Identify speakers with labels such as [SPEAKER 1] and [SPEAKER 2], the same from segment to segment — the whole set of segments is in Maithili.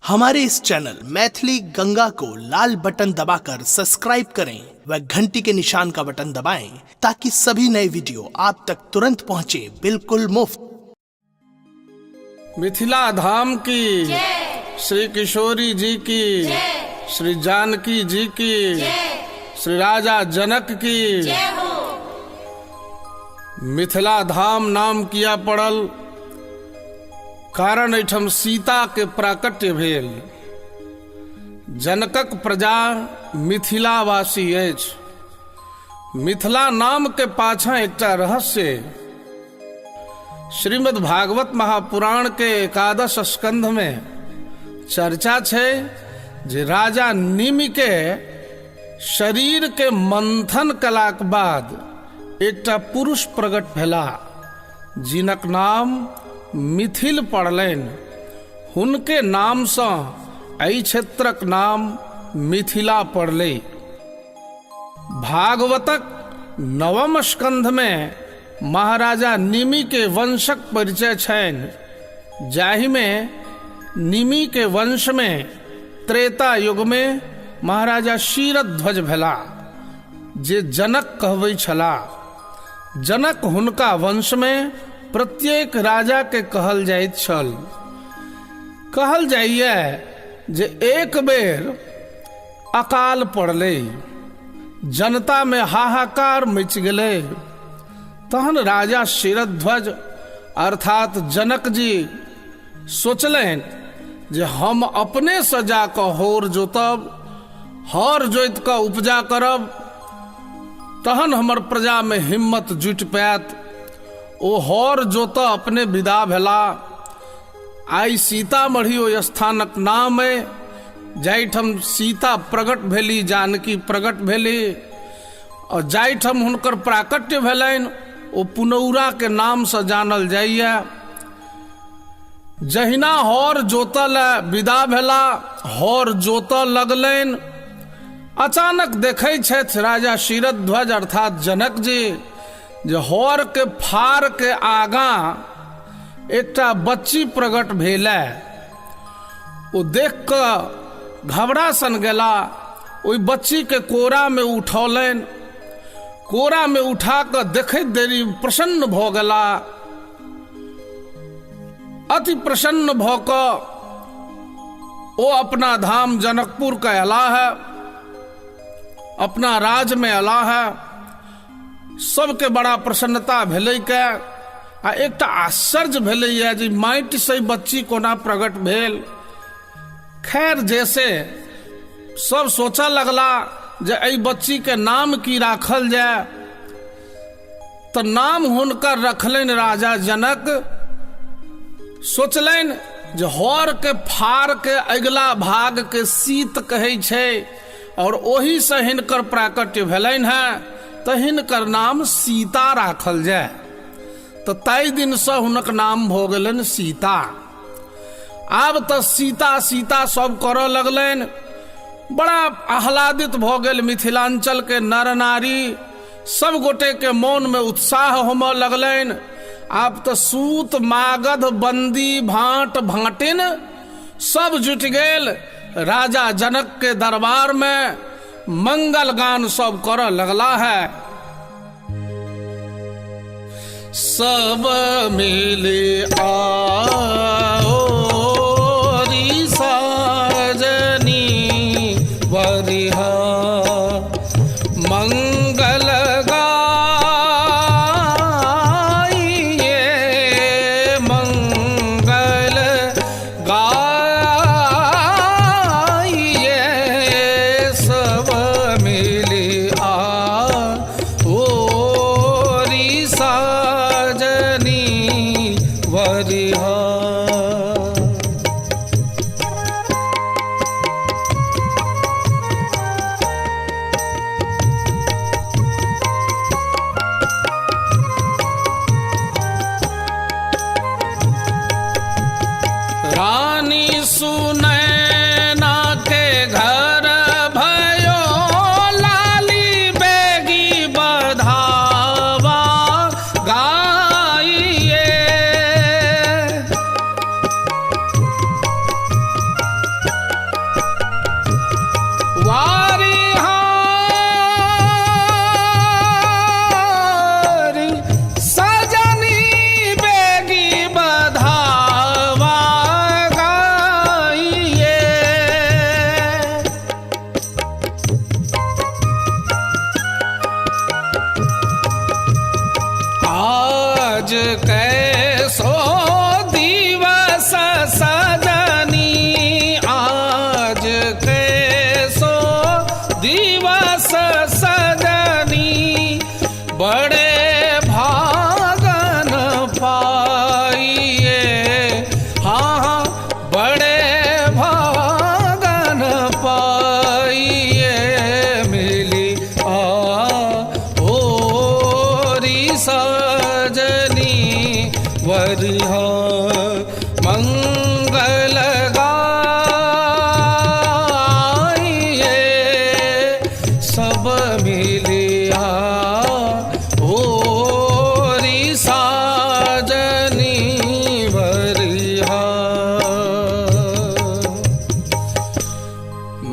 [SPEAKER 1] हमारे इस चैनल मैथिली गंगा को लाल बटन दबाकर सब्सक्राइब करें व घंटी के निशान का बटन दबाएं ताकि सभी नए वीडियो आप तक तुरंत पहुंचे बिल्कुल मुफ्त।
[SPEAKER 2] मिथिला धाम की, श्री किशोरी जी की, श्री जानकी जी की, श्री राजा जनक की। मिथिला धाम नाम किया पड़ल? कारण एहिठाम सीता के प्राकट्य भेल। जनकक प्रजा मिथिलावासी अछि। मिथिला नाम के पाछा एकटा रहस्य। श्रीमद् भागवत महापुराण के एकादश स्कंध में चर्चा छै जे राजा निमि के शरीर के मंथन कलाक बाद एकटा पुरुष प्रकट भेला जिनक नाम मिथिल पड़लनि। हुनके नामसँ एहि क्षेत्रक नाम मिथिला पड़लै। भागवतक नवम स्कंधमे महाराजा निमि के वंशक परिचय छनि, जाहिमे निमि के वंशमे त्रेता युगमे महाराजा शीरध्वज भेला जे जनक कहबै छला। जनक हुनका वंशमे प्रत्येक राजा के कहल जाइत छल। कहल जाइए जे एक बेर अकाल पड़लै, जनता में हाहाकार मचि गेलै। तहन राजा शिरध्वज अर्थात जनक जी सोचलनि जे हम अपने से जाकऽ हर जोतब, हर जोति कऽ उपजा करब, तहन हमर प्रजामे हिम्मत जुटि पायत। ओ हर जोतऽ अपने विदा भेला। आइ सीतामढ़ी ओहि स्थानक नाम अइ जाहिठाम सीता प्रकट भेली, जानकी प्रकट भेली, आओर जाहिठाम हुनकर प्राकट्य भेलनि ओ पुनौराके नामसँ जानल जाइए। जहिना हर जोतऽ लए विदा भेला, हर जोतऽ लगलनि, अचानक देखै छथि राजा शिरध्वज अर्थात जनक जी जे हर के फार के आगाँ एकटा बच्ची प्रकट भेलै। ओ देख कऽ घबरा सन गेला। ओहि बच्चीके कोरामे उठौलनि। कोरामे उठा कऽ देखैत देरी प्रसन्न भऽ गेला। अति प्रसन्न भऽ कऽ ओ अपना धाम जनकपुर के अयला है, अपना राज में अयला है। सबके बड़ा प्रसन्नता भेलै के आ एकटा आश्चर्य भेलैया जे माटि से बच्ची कोना प्रकट भेल। खैर, जैसे सब सोचऽ लगला जे एहि बच्ची के नाम की राखल जाय, तऽ नाम हुनकर रखलनि राजा जनक। सोचलनि जे हर के फार के अगिला भाग के शीत कहै छै और ओहिसँ हिनकर प्राकट्य भेलनि हेँ, तऽ हिनकर नाम सीता राखल जाय। तऽ ताहि दिनसँ हुनक नाम भऽ गेलनि सीता। आब तऽ सीता सीता सब करऽ लगलनि। बड़ा आह्लादित भऽ गेल मिथिलांचल के नर नारी, सब गोटे के मोन में उत्साह होमऽ लगलनि। आब तऽ सूत मागध बंदी भाट भाटिन सब जुटि गेल राजा जनक के दरबार में, मंगल गान सब करऽ लगला है। सब मिले आओ साजनी वरिहा मंगल गाइए, मंगल गाइए, सब मिले आओ साजनी वरिहा।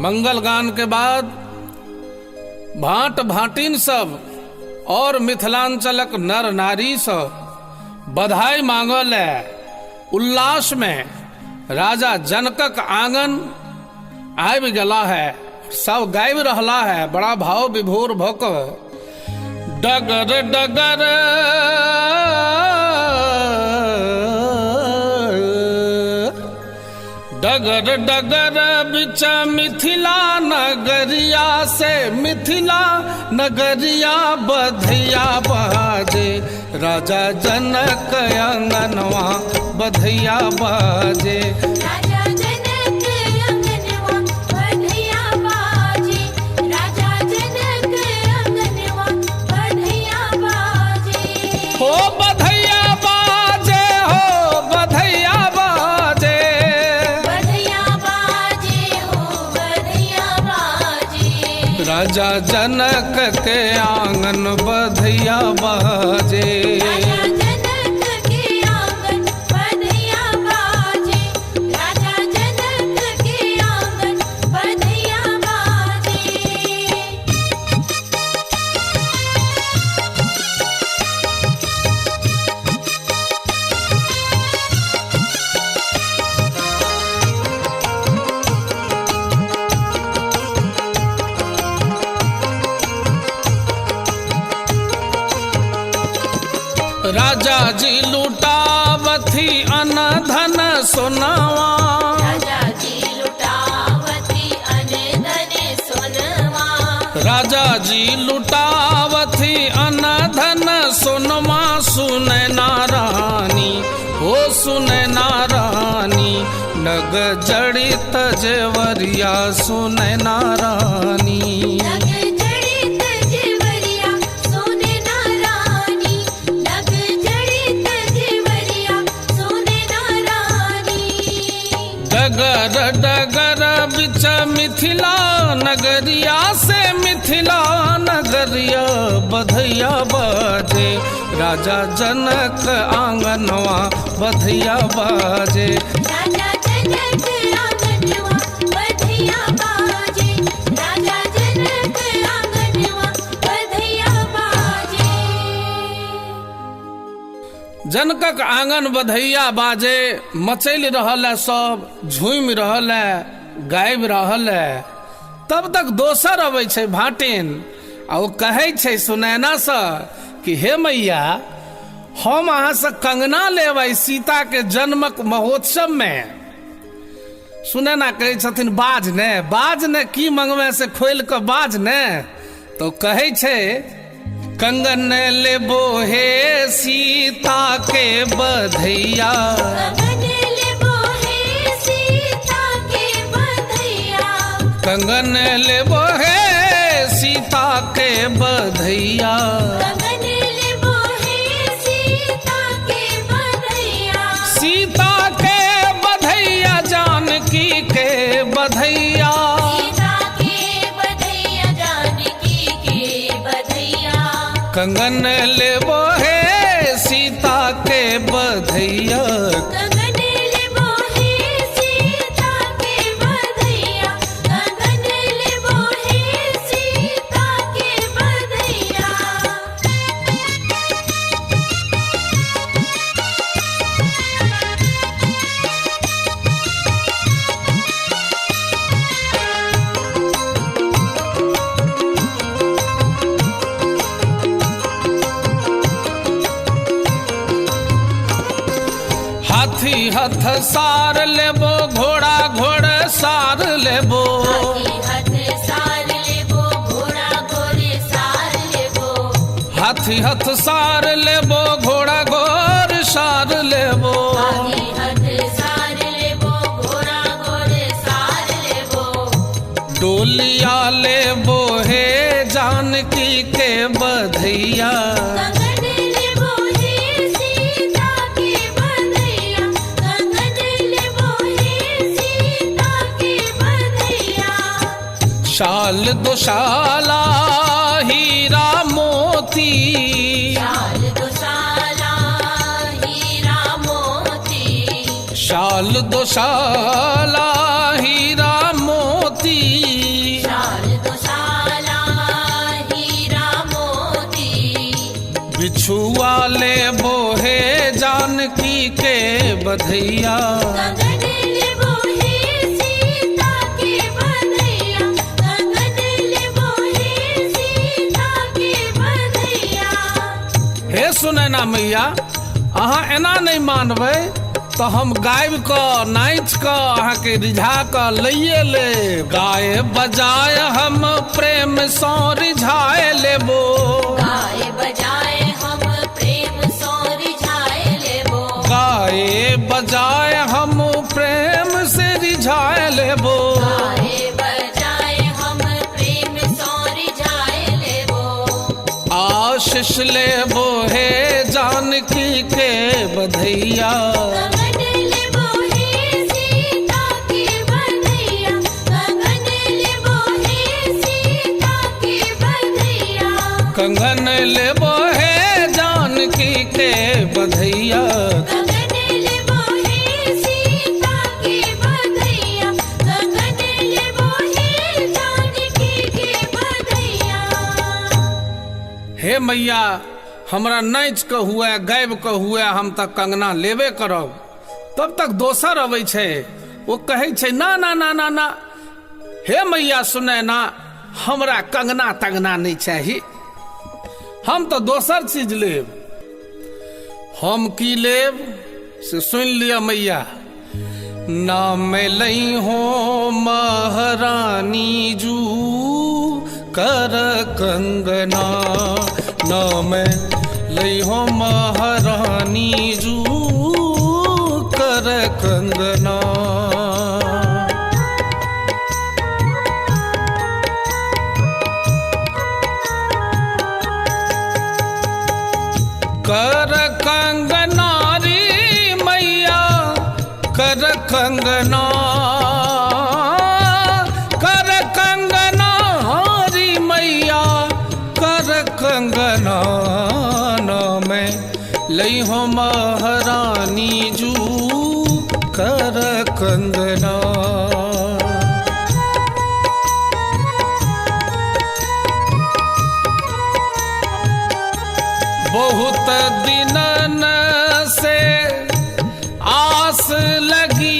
[SPEAKER 2] मंगल गान के बाद भाट भाटिन सब और मिथिलांचलक नर नारी सब बधाई मांगल है। उल्लास में राजा जनकक आंगन आबि गला है, सब गाबि रहला है बड़ा भाव विभोर भऽ कऽ। डगर डगर डगर डगर बिच मिथिला नगरिया से मिथिला नगरिया बधैया बाजे, राजा जनक अंगनवा बधैया बाजे।
[SPEAKER 3] राजा जनक अंगनवा बधैया बाजे, राजा जनक अंगनवा बधैया बाजे।
[SPEAKER 2] हो बधैया बाजे, हो बधैया बाजे,
[SPEAKER 3] बधैया बाजे, हो बधैया बाजे।
[SPEAKER 2] राजा जनक के आंगन बधैया बाजे।
[SPEAKER 3] राजा जनक के आंगन बधैया बाजे, राजा जनक के आंगन बधैया बाजे।
[SPEAKER 2] राजा जी लुटावथी अन धन सोनावा,
[SPEAKER 3] राजा जी लुटावती अन धन सोनवा,
[SPEAKER 2] राजा जी लुटावथी अन धन सोनमा। सुनैना रानी, हो सुनैना रानी, नग जड़ित जेवरिया सुनैना रानी।
[SPEAKER 3] नग जड़ित जेवरिया सोने रानी, नग जड़ित जेवरिया सोने रानी।
[SPEAKER 2] डगर डगर बिच मिथिला नगरिया से मिथिला नगरिया बधैया बाजे, राजा जनक आंगनवा बधैया बाजे।
[SPEAKER 3] राजा जनक आंगनवा बधैया बाजे, राजा जनक आंगनवा बधैया बाजे।
[SPEAKER 2] जनकक आंगन बधैया बाजे, मचलि रहल है, सब झूमि रहल है, गाबि रहल है। तब तक दोसर अबै छै भाटिन आ ओ कहै छै सुनैनासँ कि हे मैया, हम अहाँसँ कंगना लेबै सीता के जन्मक महोत्सव में। सुनैना कहै छथिन बाज ने, बाज ने, की मंगबै से खोलि कऽ बाज ने। तो कहै छै कंगन लेबो हे सीता के बधैया,
[SPEAKER 3] कंगन लेबो हे सीता के बधैया,
[SPEAKER 2] कंगन लेबो हे सीता के बधैया।
[SPEAKER 3] कंगन लेबो हे सीता के बधैया,
[SPEAKER 2] सीता के बधैया, जानकी के बधैया,
[SPEAKER 3] सीता के बधैया, जानकी के बधैया।
[SPEAKER 2] कंगन लेबो हे सीता के बधैया,
[SPEAKER 3] कंगन लेबो हे सीता के बधैया, कंगन लेबो हे सीता के बधैया।
[SPEAKER 2] हाथी हथ सार लेबो, घोड़ा घोड़ सार लेबो,
[SPEAKER 3] हाथी हथ सार लेबो, घोड़ा घोड़े सार लेबो,
[SPEAKER 2] हाथी हथ सार लेबो, घोड़ा घोड़ सार लेबो।
[SPEAKER 3] हाथी हथ सार लेबो, घोड़ा घोड़े सार लेबो।
[SPEAKER 2] डोलिया लेबो हे जानकी के बधैया,
[SPEAKER 3] कंगन लेबो हे सीता के बधैया, कंगन लेबो हे सीता के बधैया।
[SPEAKER 2] शाल दोशाला हीरा मोती,
[SPEAKER 3] शाल दुशाला हीरा मोती,
[SPEAKER 2] शाल दोशाला हीरा मोती। बधैया।
[SPEAKER 3] कंगन लेबो हे सीता के बधैया, कंगन लेबो हे सीता के बधैया।
[SPEAKER 2] हे सुनैना मैया, अहाँ एना नहि मानबै तऽ हम गाबि कऽ नाचि कऽ अहाँके रिझा कऽ लैए लेब। गाय बजाय हम प्रेम सँ रिझाए लेबो,
[SPEAKER 3] गाय बजाए हम प्रेम सो रिझाए लेबो,
[SPEAKER 2] गाय बजाय हम प्रेम से रिझाए लेबो।
[SPEAKER 3] गाय बजाए हम प्रेम सो रिझाए लेबो।
[SPEAKER 2] आशीष लेबो हे जानकी के बधैया,
[SPEAKER 3] कंगन लेबो हे सीता के बधैया, कंगन लेबो हे सीता के बधैया,
[SPEAKER 2] कंगन लेबो हे जानकी के बधैया।
[SPEAKER 3] कंगन लेबो हे सीता के बधैया, कंगन लेबो हे जानकी के बधैया।
[SPEAKER 2] हे मैया, हमरा नाचि कऽ हुए गाबि कऽ हुए हम तऽ कंगना लेबे करब। तब तक दोसर अबै छै, ओ कहै छै ना ना ना ना ना, हे मैया सुनै ना, हमरा कंगना तंगना नहि चाही, हम तऽ दोसर चीज लेब। हम की लेब से सुनि लिअ मैया। ना मिलई हो महारानी जू कर कंगना, ना मैं लई हो महारानी जू कर कंगना। कर कंगनारी मैया, कर कंगना, कर कंगना हरी मैया, कर कंगना। ना मैं लई हो महारानी जू कर कंगना। बहुत दिनन से आस लगी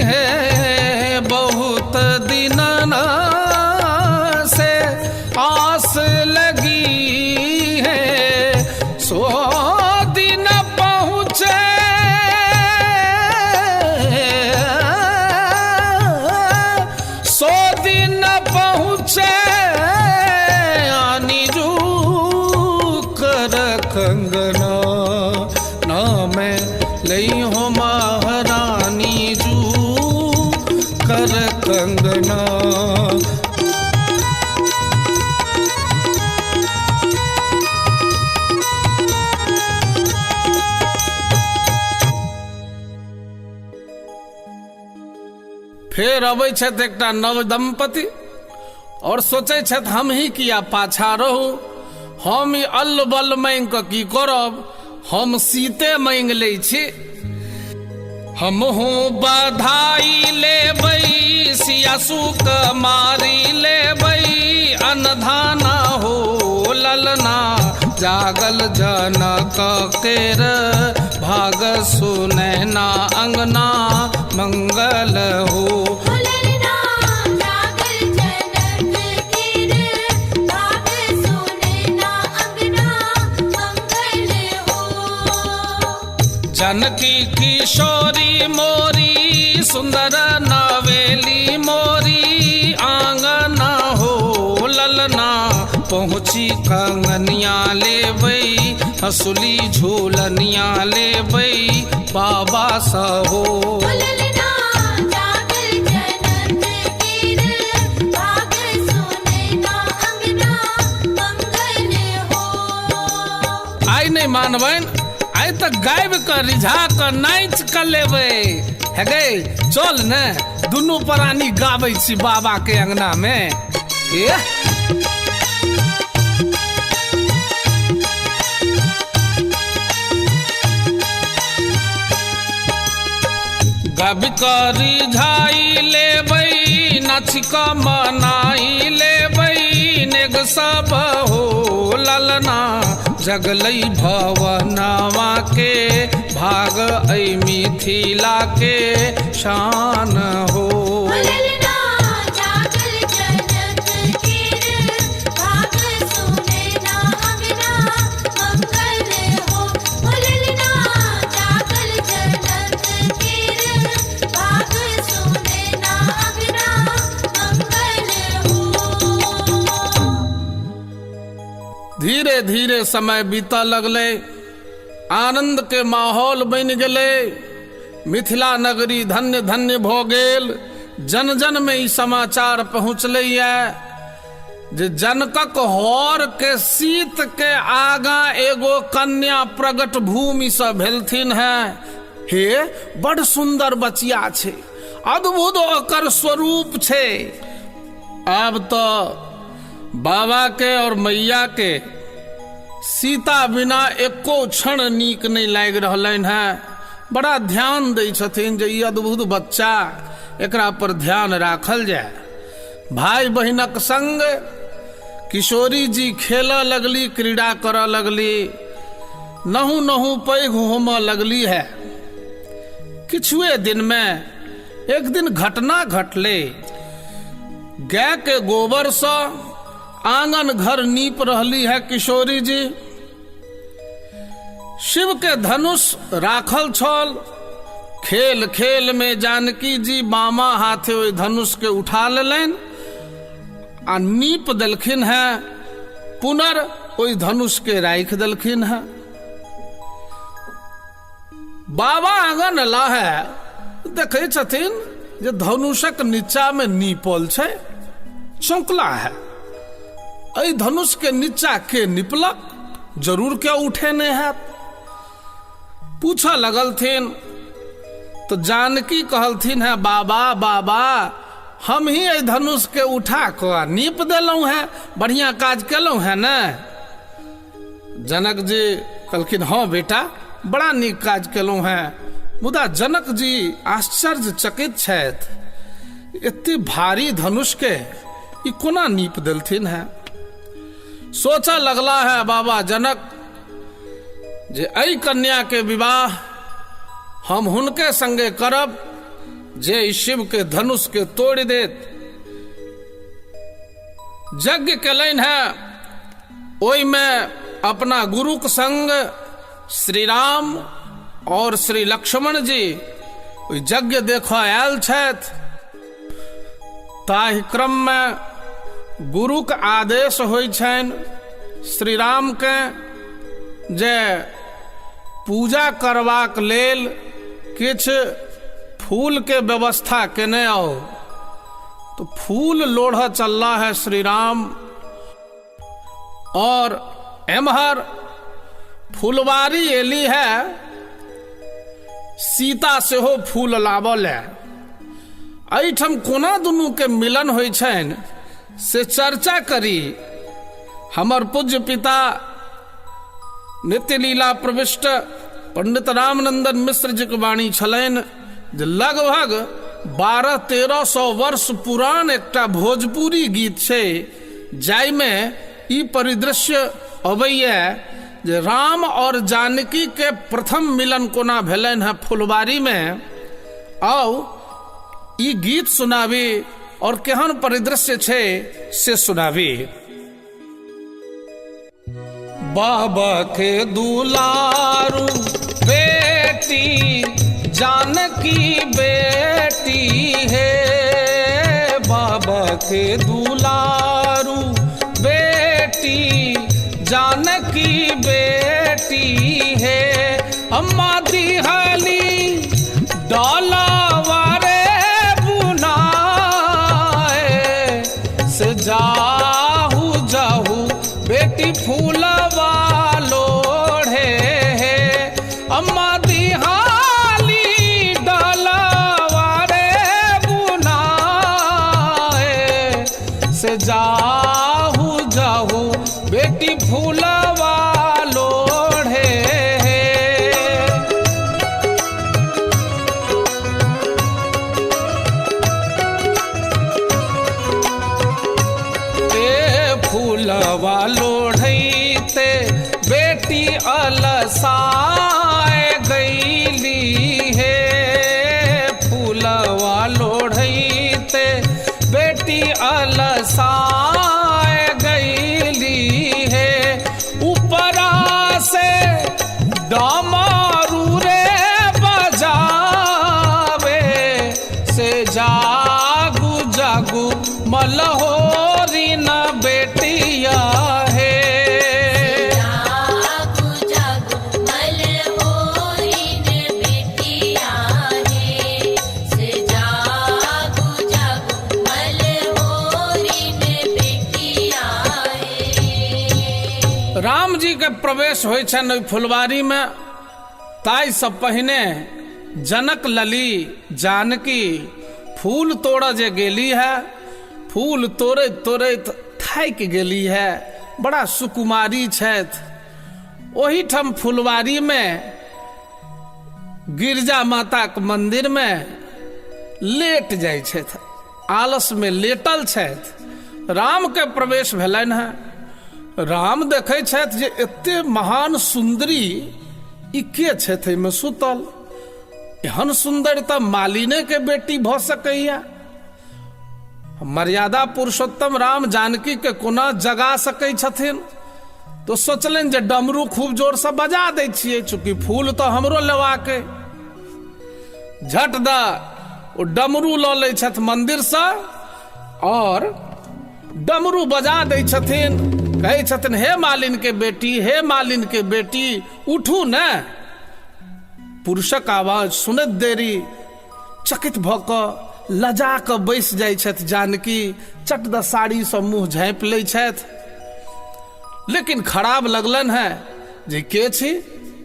[SPEAKER 2] है, बहुत दिनन से आस लगी है, सो दिन पहुँचे सो दिन पहुँचे आनी जू कर कंगना। ना मैं लई हो महारानी जू कर कंगना। फेर अबै छथि एकटा नव दंपति और सोचै छथि हम ही किया पाछा रहू, हम ई अल्ल बल्ल मांगि कऽ की करब, हम सीते मांगि लै छी। हमहूँ बधाई लेबै सियासु मारी लेबै, अनधाना हो ललना जागल जनक केर भाग सुनैना अंगना मंगल हो।
[SPEAKER 3] ललना जागल जनक केर भाग सुनैना अंगना मंगल हो।
[SPEAKER 2] जानकी किशोरी मोरी सुंदर नवेली मोरी आंगना हो ललना पहुँची कंगनिया लेबै हंसुली झूलनिया लेबै बाबा सहो।
[SPEAKER 3] ललना जागल जनक केर भाग सुनैना अंगना मंगल हो।
[SPEAKER 2] आइ नहि मानबनि, आइ तऽ गाबि कऽ रिझा कऽ नाचि कऽ लेबै। हे गै चल ने दुनू प्राणी गाबै छी बाबा के अंगना में। ए गाबि कऽ रिझाई लेबै नाचि कऽ मनाई लेबै नेग सब हो ललना जगलै भवनवा के भाग ऐ मिथिला के शान हो।
[SPEAKER 3] ललना जागल जनक केर भाग सुनैना अंगना मंगल हो। ललना जागल जनक केर भाग सुनैना अंगना मंगल हो।
[SPEAKER 2] धीरे धीरे समय बीतऽ लगलै, आनंद के माहौल बनि गेलै, मिथिला नगरी धन्य धन्य भऽ गेल। जन जन में ई समाचार पहुँचलैए जे जनकक हर के शीत के आगा एगो कन्या प्रगट भूमि से भेलथिन हैं। हे बड़ सुंदर बचिया छै, अद्भुत ओकर स्वरूप छै। आब तो बाबा के और मैया के सीता बिना एको क्षण नीक नहीं लागि रहलनि हैं। बड़ा ध्यान दै छथिन जे ई अद्भुत बच्चा, एकरा पर ध्यान राखल जाय। भाई बहिनक संग किशोरी जी खेलऽ लगली, क्रीड़ा करऽ लगली, नहु नहु पैघ होमऽ लगली है। किछुए दिन में एक दिन घटना घटलै। गाय के गोबर से आंगन घर नीप रहली है किशोरी जी। शिव के धनुष राखल छल। खेल खेल में जानकी जी बामा हाथे ओहि धनुष के उठा लेलनि आ नीप देलखिन हैं, पुनर् ओहि धनुष के राखि देलखिन हैं। बाबा आंगन अला है, देखै छथिन जे धनुषक नीचा में नीपल छै, चौंकला है, एहि धनुष के नीचा के निपलक, जरूर के उठेने हैत। पूछऽ लगलथिन तो जानकी कहलथिन है, बाबा बाबा हम ही एहि धनुष के उठा कऽ नीप देलहुँ हैं, बढ़िया काज केलहुँ हैं ने। जनक जी कहलखिन हाँ बेटा, बड़ा नीक काज केलहुँ हैं। मुदा जनक जी आश्चर्यचकित छथि, एते भारी धनुष के ई कोना नीप देलथिन हैं। सोचऽ लगला है बाबा जनक जे एहि कन्या के विवाह हम हुनके संगे करब जे ई शिव के धनुष के तोड़ि देत। यज्ञ केलनि है, ओहिमे अपना गुरुक संग श्री राम और श्री लक्ष्मण जी ओहि यज्ञ देखऽ आयल छथि। ताहि क्रममे गुरुक आदेश होइ छनि श्री रामके जे पूजा करबाक लेल किछु फूल के व्यवस्था केने आओ। तो फूल लोढ़ चलला है श्री राम और एम्हर फुलवारी एली है, सीता सेहो फूल लाबल है। एहिठाम कोना दुनू के मिलन होइ छनि से चर्चा करी। हमर पूज्य पिता नित्य लीला प्रविष्ट पंडित रामनंदन मिश्र जी के वाणी छलनि जे लगभग 1200-1300 वर्ष पुरान एकटा भोजपुरी गीत छै जाहिमे ई परिदृश्य अबैया जे राम और जानकी के प्रथम मिलन कोना भेलनि हैं फुलवारी में। आउ ई गीत सुनाबी और केहन परिदृश्य छै से सुनाबी। बाबा के दुलारू बेटी जानकी बेटी है, बाबा के दुलारू बेटी जानकी बेटी है। अम्मा दिहली डोलावारे बुनाए से जाहू जाहू बेटी फूलवा लोढ़े है। अम्मा दिहाली डोलावारे बुनाए से जाहू जाहू बेटी फूलवा लोढ़े है। ते फूलवा लोढ़ैते बेटी अलसाए गईली हे, फूलवा लोढ़ैते बेटी अलसाए गईली हे। ऊपरा से डमरू रे बजावे से जागू जागू मलहोरी न बेटिया हे।
[SPEAKER 3] जागू जागू मलहोरिन बेटिया हे, से जागू जागू मलहोरिन बेटिया हे।
[SPEAKER 2] राम जी के प्रवेश होइ छनि ओहि फुलवारी में, ताहिसँ पहिने जनक लली जानकी फूल तोड़ऽ जे गेली है, फूल तोड़ैत तोड़ैत थाकि गेली है, बड़ा सुकुमारी छथि। ओहिठाम फुलवारी में गिरजा माताक मंदिर में लेट जाइ छथि, आलस में लेटल छथि। राम के प्रवेश भेलनि हेँ। राम देखै छथि जे एते महान सुन्दरी ई के छथि एहिमे सुतल, एहन सुन्दर तऽ मालिने के बेटी भऽ सकैया। मर्यादा पुरुषोत्तम राम जानकी के कोना जगा सकै छथिन, तो सोचलनि जे डमरू खूब जोरसँ बजा दै छियै, चूँकि फूल तऽ हमरो लेबाक अइ। झट द ओ डमरू लऽ लै छथि मंदिरसँ और डमरू बजा दै छथिन, कहै छथिन हे मालिन के बेटी, हे मालिन के बेटी उठू ने। पुरुषक आवाज सुनैत देरी चकित भऽ कऽ लजा कऽ बैस जाइ छथि जानकी, चट द साड़ीसँ मुँह झाँपि लै छथि। लेकिन खराब लगलनि हेँ जे के छी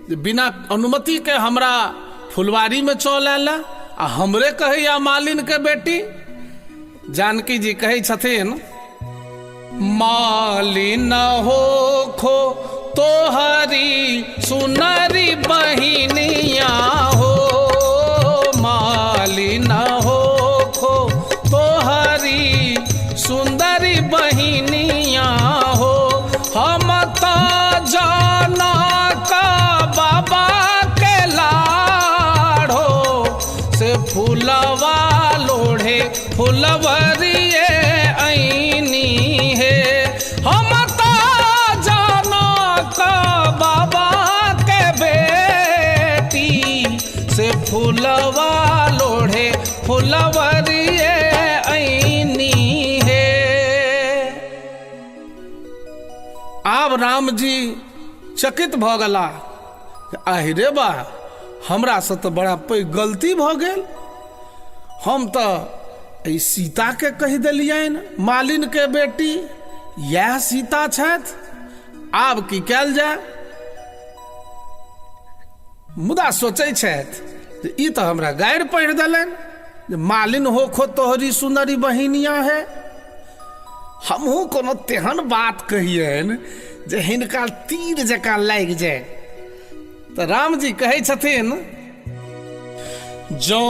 [SPEAKER 2] जे बिना अनुमति के हमरा फुलवारी में चल आयल आ हमरे कहैया मालिन के बेटी। जानकी जी कहै छथिन मालिन हो खो तोहरी सुनरी बहिनिया हो, मालिन हो खो तोहरी सुंदरी बहिनिया हो, हम त जाना का बाबा के लाढ़ो से फूलवा लोढ़े फुलवरिए ऐनी हे, हम त जाना का बाबा के बेटी से फूलवा लोढ़े फुलवरिए ऐनी हे। आब राम जी चकित भऽ गेला, आहि रे बा, हमरासँ तऽ बड़ा पैघ गलती भऽ गेल, हम तऽ एहि सीताके कहि देलियनि मालिन के बेटी, इएह सीता छथि, आब की कयल जाय। मुदा सोचै छथि जे ई तऽ हमरा गारि पढ़ि देलनि जे मालिन हो खो तोहरी सुनरी बहिनिया है, हमहूँ कोनो तेहन बात कहियनि जे हिनका तीर जकाँ लागि जाय। तऽ राम जी कहै छथिन जौ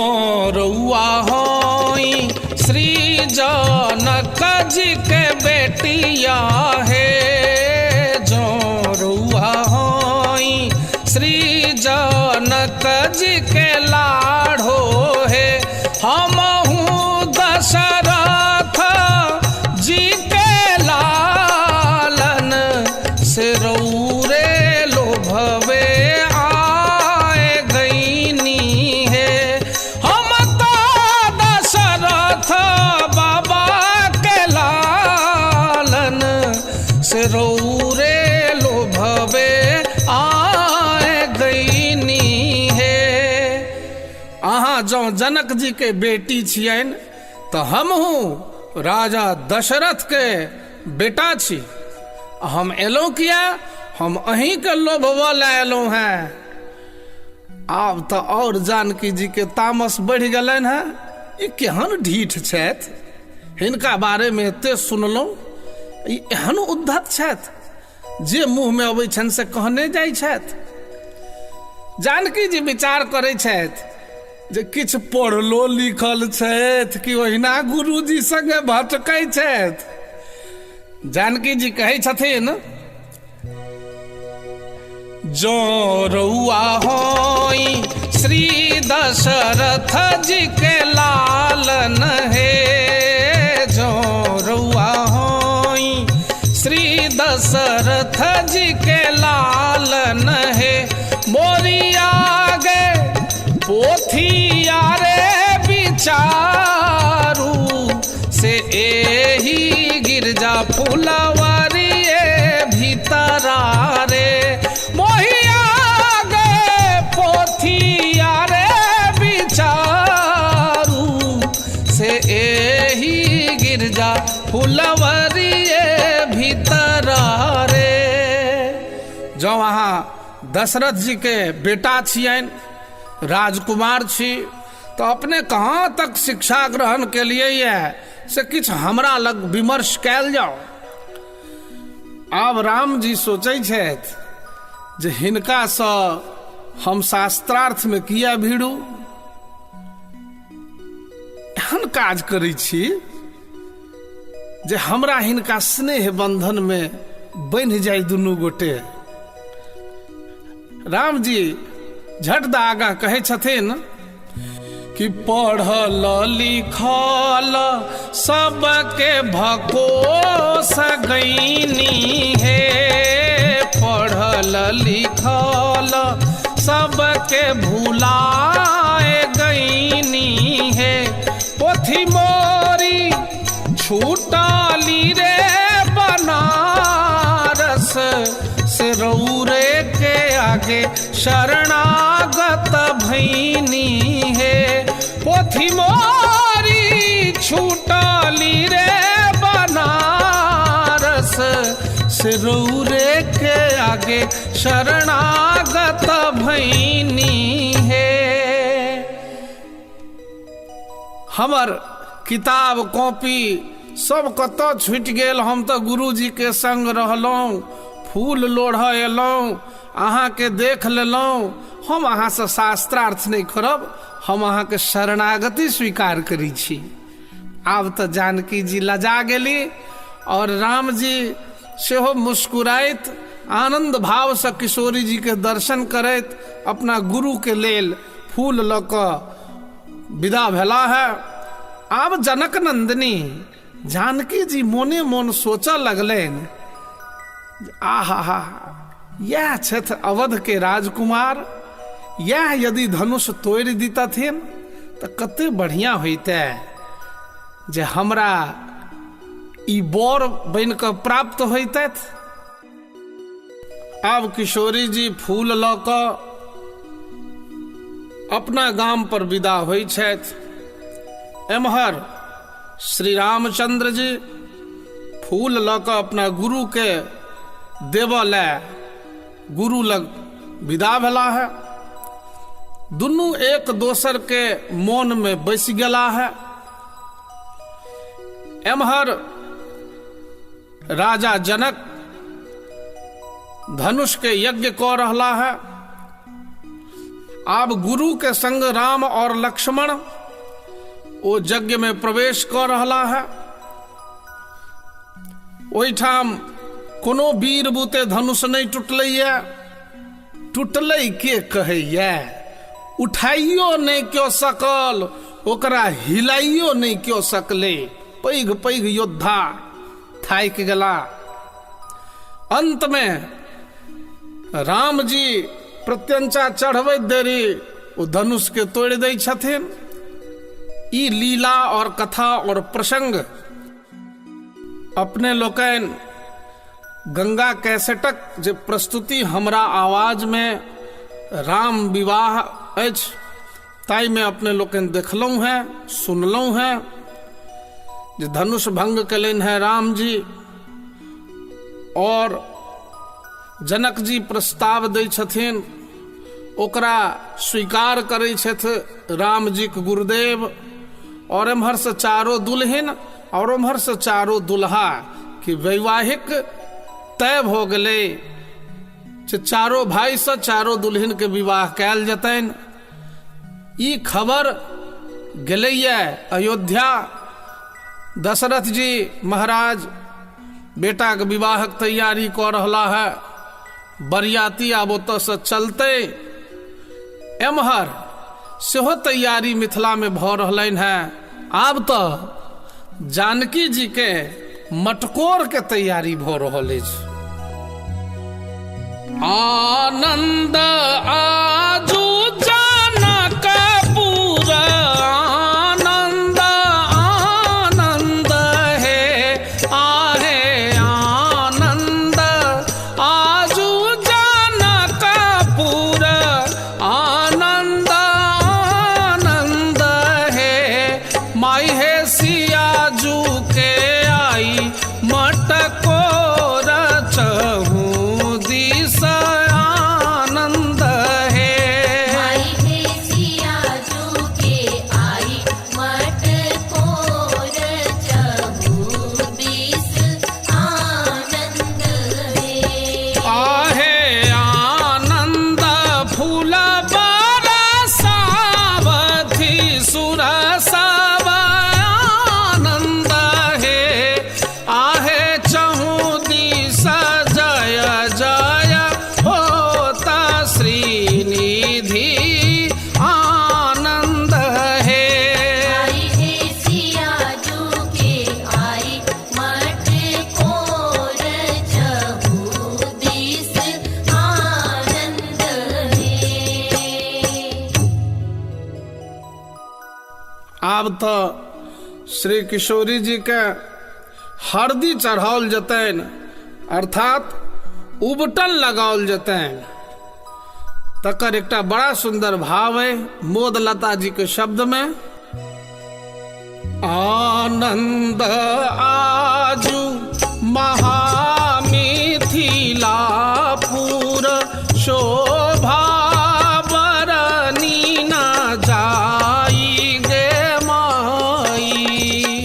[SPEAKER 2] रउआ होई श्री जनक जी के बेटिया हे, जौ रउआ होई श्री जनक जी के लाढ़ो हे, हमहूँ दशरथ जी के लालन से रउरे लोभवे आए गईनी हे, हम तो दशरथ बाबा के लालन से रउरे लोभवे आए गईनी हे। अहाँ जँ जनक जी के बेटी छियनि तऽ हमहूँ राजा दशरथ के बेटा छी, हम एलहुँ किया, हम अहीँके लोभवऽ लए एलहुँ हेँ। आब तऽ और जानकी जी के तामस बढ़ि गेलनि हेँ, ई केहन ढीठ छथि, हिनका बारेमे एते सुनलहुँ, ई एहन उद्धत छथि जे मुँहमे अबै छनि से कहने जाइ छथि। जानकी जी विचार करै छथि जे किछु पढ़लो लिखल छथि कि ओहिना गुरुजी संगे भटकै छथि। जानकी जी कहै छथिन जो रउआ होई श्री दशरथ जी के लालन हे, जो रउआ होई श्री दशरथ जी के लालन हे, मोरिया गे पोथिया रे बिचारू से एही गिरजा फुलवरिए भीतरा रे, मोहिया गे पोथिया रे बिचारू से एही गिरजा फुलवरिए भीतरा रे। जँ अहाँ दशरथ जी के बेटा छियनि, राजकुमार छी, तो अपने कहाँ तक शिक्षा ग्रहण के लिए यह से किछु हमरा लग विमर्श कयल जाओ। आब राम जी सोचै छथि जे हिनकासँ हम शास्त्रार्थमे किया भिड़ू, एहन काज करै छी जे हमरा हिनका स्नेह बंधनमे बन्हि जाय दुनू गोटे। राम जी झट द आगाँ कहै छथिन कि पढ़ल लिखल सबके भकोस गईनी हे, पढ़ल लिखल सबके भुलाए गईनी हे, पोथी मोरी छूटली रे बनारस से रौरे के आगे शरणागत भैनी हे, पोथी मोरी छूटली रे बनारस से रौरे के आगे शरणागत भैनी हे। हमर किताब कॉपी सब कतऽ छुटि गेल, हम तऽ गुरुजी के संग रहलहुँ, फूल लोढ़ऽ एलहुँ, अहाँके देख लेलहुँ, हम अहाँसँ शास्त्रार्थ नहि करब, हम अहाँके शरणागति स्वीकार करै छी। आब तऽ जानकी जी लजा गेली और राम जी सेहो मुस्कुराइत आनंद भावसँ किशोरी जी के दर्शन करैत अपना गुरु के लेल फूल लऽ कऽ विदा भेला है। आब जनक नंदिनी जानकी जी मोने मोन सोचऽ लगलनि, आहा हा, यह छथि अवध के राजकुमार, यह यदि धनुष तोड़ि दितथिन तऽ कते बढ़िया होइते जे हमरा ई बर बनि कऽ प्राप्त होइतथि। आब किशोरी जी फूल लऽ कऽ अपना गाम पर विदा होइ छथि। एम्हर श्री रामचंद्र जी फूल लऽ कऽ अपना गुरु के देबऽ लए गुरु लग विदा भेला है। दुनू एक दोसर के मोन में बसि गेला है। एम्हर राजा जनक धनुष के यज्ञ कऽ रहला है। आब गुरु के संग राम और लक्ष्मण ओ यज्ञ में प्रवेश कऽ रहला है। ओहिठाम कोनो वीर बूते धनुष नहीं टूटलैया, टूटलै के कहैया, उठाइयो नहीं क्यों सकल, ओकरा हिलाइयो नहीं क्यों सकले, पैघ पैघ योद्धा थाकि गेला। अंत में राम जी प्रत्यंचा चढ़बैत देरी ओ धनुष के तोड़ि दै छथिन। ई लीला और कथा और प्रसंग अपने लोकनि गंगा कैसेटक जे प्रस्तुति हमरा आवाज में राम विवाह अछि ताहिमे अपने लोकनि देखलहुँ हैं, सुनलहुँ हैं जे धनुष भंग केलनि हैं राम जी और जनक जी प्रस्ताव दै छथिन, ओकरा स्वीकार करै छथि राम जी के गुरुदेव, और एम्हर से चारो दुल्हन और ओम्हर से चारो दुल्हा कि वैवाहिक तय भऽ गेलै जे चारो भाई से चारो दुल्हन के विवाह कयल जेतनि। ई खबर गेलैया अयोध्या। दशरथ जी महाराज बेटा के विवाहक तैयारी कऽ रहला है। बरियाती आब ओतयसँ चलतै। एम्हर सेहो तैयारी मिथिलामे भऽ रहलनि हेँ। आब तऽ जानकी जीके मटकोरके तैयारी भऽ रहल अछि। आनंद आजू जनकपुर, आनंद आनंद हे आहे, आनंद आजू जनकपुर, आनंद आनंद हे। माई हे सियाजू के आई मटकोर, चहु दिस आनंद हे।
[SPEAKER 3] माई हे सियाजू के आई मटकोर, चहु दिस आनंद हे।
[SPEAKER 2] आहे आनंद फूल बरसावथि सुर सब आनंद हे। आहे चहु दिस जय जय होता श्रीनिधि आनंद हे।
[SPEAKER 3] माई हे सियाजू के आई मटकोर, चहु दिस आनंद हे।
[SPEAKER 2] आब तऽ श्री किशोरी जी के हरदी चढ़ाओल जतनि, अर्थात उबटन लगाओल जतनि। तकर एकटा बड़ा सुंदर भाव है मोद लता जी के शब्द में। आनंद आजू महामिथिलापुर, शोभा बरनी न जाई गे माई।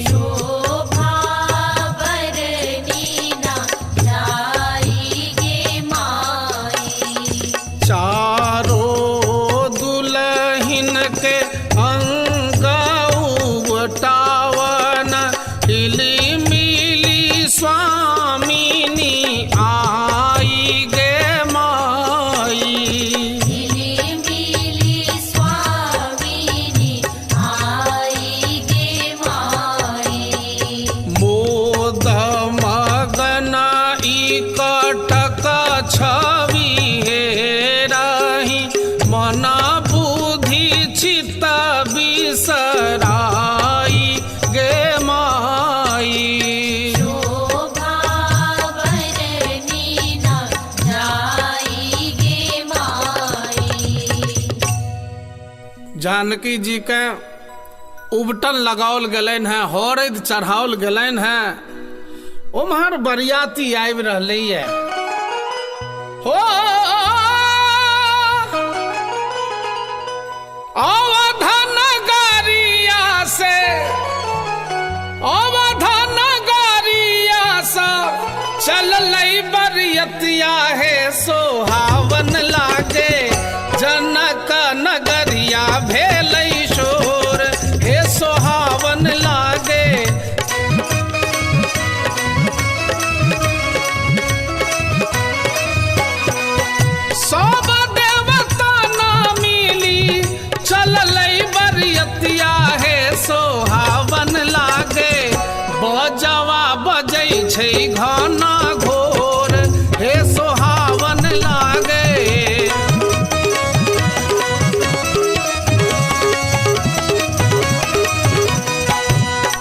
[SPEAKER 3] शोभा बरनी न जाई गे माई।
[SPEAKER 2] चारो दुलहिन के अंग उबटावन, हिली मिली स्वामिनी आई गे माई।
[SPEAKER 3] मिली मिली स्वामिनी आई गे माई।
[SPEAKER 2] मोद मगन इकटक छवि हेरहि, मन बुद्धि चित्त बिसराई गे माई।
[SPEAKER 3] शोभा बरनी न जाई गे माई।
[SPEAKER 2] जानकी जी के उबटन लगाओल गेलनि हैं, हरदि चढ़ाओल गेलनि हैं। ओम्हर बरियाती आबि रहलैए। हो अवध नगरिया से, अवध नगरिया से चललै बरियतिया हे, सोहावन लागे जनक नगरिया भेलै शोर, हे सोहावन लागे। सब देवता ना मिली चललै बरियतिया हे, सोहावन लागे। बजवा बजै छै घना घोर, हे सोहावन लागे।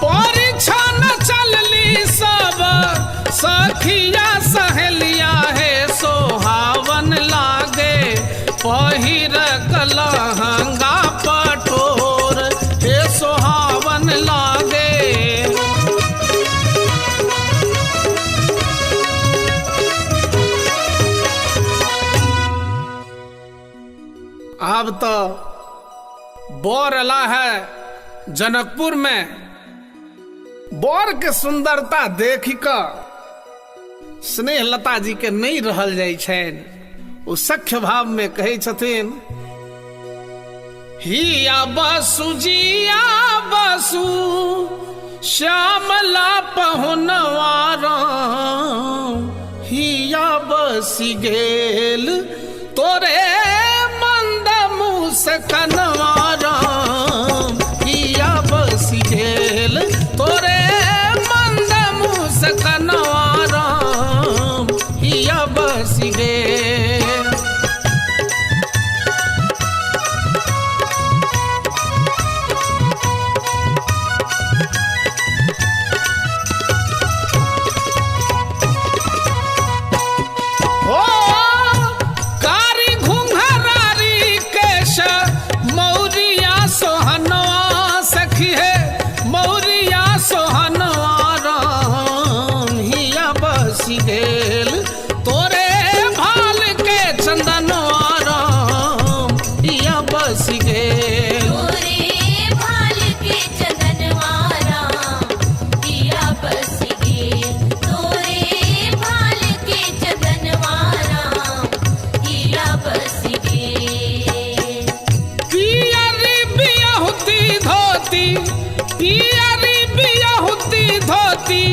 [SPEAKER 2] परिछन चलली सब सखिया सहेलिया हे, सोहावन लागे। पहिर लहंगा पटोर, हे सोहावन लागे। आब तो बर अला है जनकपुर में। बर के सुंदरता देख कऽ स्नेहलता जी के नहीं रहल जाइ छनि। ओ सख्य भाव में कहै छथिन, हिया बसु जिया बसु श्यामला पहुनवारा, हिया बसु बसि गेल तोरे मंद मुस्कनवा राम, हिया बसि गेल तोरे मंद मुस्कनवा राम, हिया बसि गेल। हो कारी घुंघरारी केश मौरिया सोहनवा सखी है, मौरिया सोहनवा राम, हिया बसि गेल तोरे भाल के चंदनवा राम, हिया बसि गेल।
[SPEAKER 3] तोरे भाल के चंदनवा राम, हिया बसि गेल। तोरे भाल के चंदनवा राम, हिया बसि गेल।
[SPEAKER 2] पियरी बियहुती धोती, पियरी बियहुती धोती,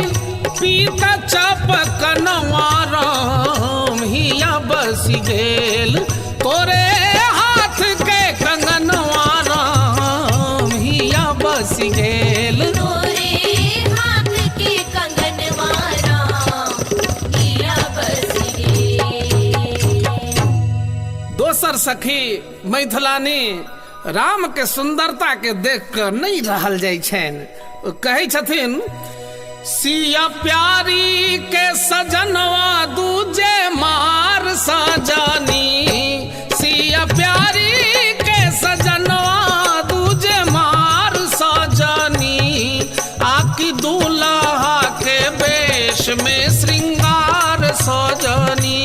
[SPEAKER 2] पीता चपकनवा राम, हिया बसि गेल तोरे हाथ के कंगनवा राम, हिया बसि गेल।
[SPEAKER 3] तोरे हाथ के कंगनवा राम, हिया बसि गेल।
[SPEAKER 2] दोसर सखी मैथिलानी राम के सुंदरता के देख कर नहीं रहल जाइ छनि। ओ कहै छथिन, सिया प्यारी के सजनवा दूजे मार सजनी, सिया प्यारी के सजनवा दूजे मार सजनी, आकी दूल्हा के वेश में श्रृंगार सजनी।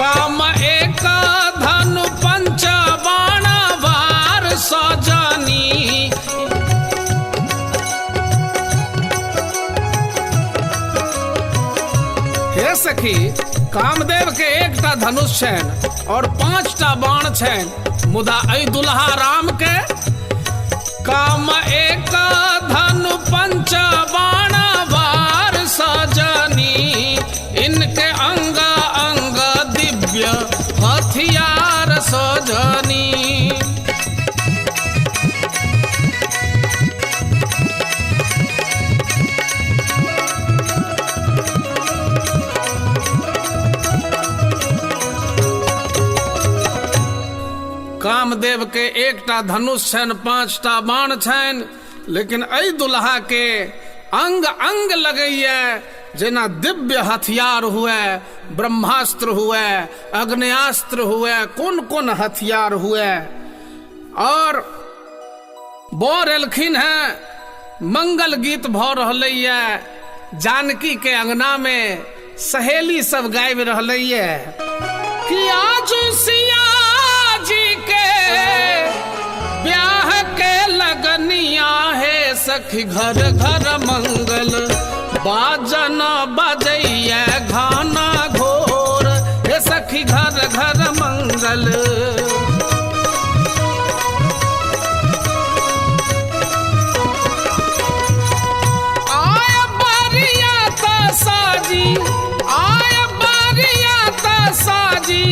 [SPEAKER 2] काम एक धनु पंच बाण वार सजनी, हे सखी, कामदेव के एकटा धनुष छनि और 5टा बाण छनि, मुदा एहि दुल्हा राम के काम एक धनु पंच बाण वार सजनी, इनके अंग अंग दिव्य हथियार सजनी। कामदेव के एकटा धनुष छनि, 5टा बाण छनि, लेकिन एहि दुल्हा के अंग अंग लगैया जेना दिव्य हथियार हुए, ब्रह्मास्त्र हुए, अग्नेयास्त्र हुए, कोन कोन हथियार हुए। और बर एलखिन हैं, मंगल गीत भऽ रहलैया, जानकी के अंगना में सहेली सब गाबि रहलैया कि आज सिया जी के ब्याह के लगनिया है सखी, घर घर मंगल बाजन बजैया घाना घोर, हे सखी घर घर मंगल। आय बरिया ता साजी, आय बरिया ता साजी,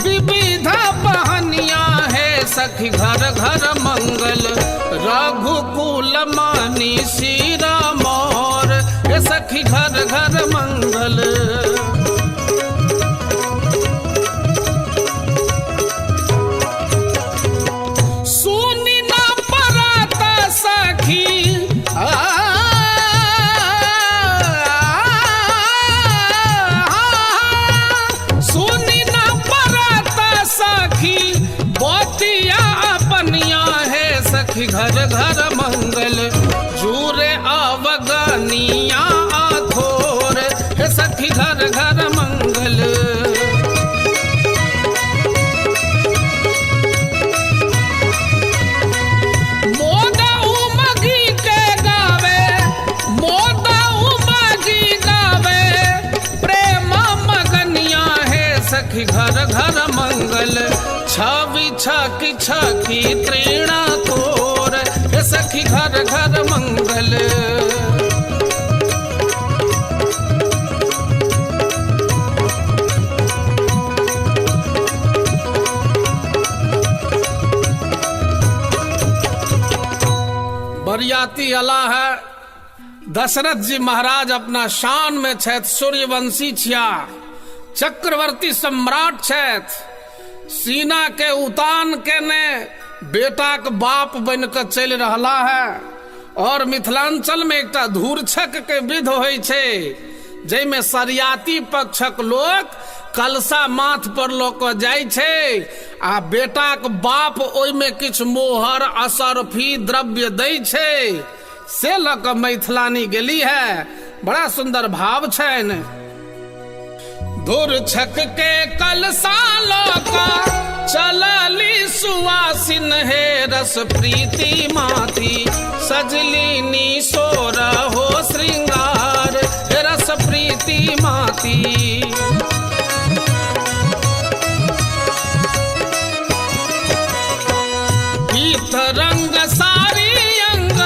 [SPEAKER 2] विविध बहनिया है सखी घर घर मंगल, रघुकुल मानी सीरा मोर, हे सखी घर घर मंगल। सुनी ना पराता सखी, सुनी ना पराता सखी, बतिया अपनिया है सखी घर घर मंगल, जूरे अवगनिया आथोर, हे सखी घर घर मंगल। मोद उमगी के गावे, मोद उमगी गावे, प्रेम मगनिया है सखी घर घर मंगल, छवि छकी छकी त्रीणा तोर, हे सखी घर घर मंगल। बरियाती अला है। दशरथ जी महाराज अपना शान में छथि, सूर्यवंशी छिया, चक्रवर्ती सम्राट छथि, सीना के उतान केने बेटाक बाप बन के चलि रहला है। और मिथिलांचल में एकटा धूरछक के विध होइ छै, जाहिमे सरियाती पक्षक लोक कलशा माथ पर लऽ कऽ जाइ छै आ बेटाक बाप ओहिमे किछु मोहर असरफी द्रव्य दै छै, से लऽ कऽ मैथिलानी गेली है। बड़ा सुंदर भाव छनि। धुरछक के कलशा लऽ कऽ चलली सुवासिन हे रस प्रीति माथी, सजली नी सोर हो श्रृंगार हे रस प्रीति माथी। पीत रंग सारी अंग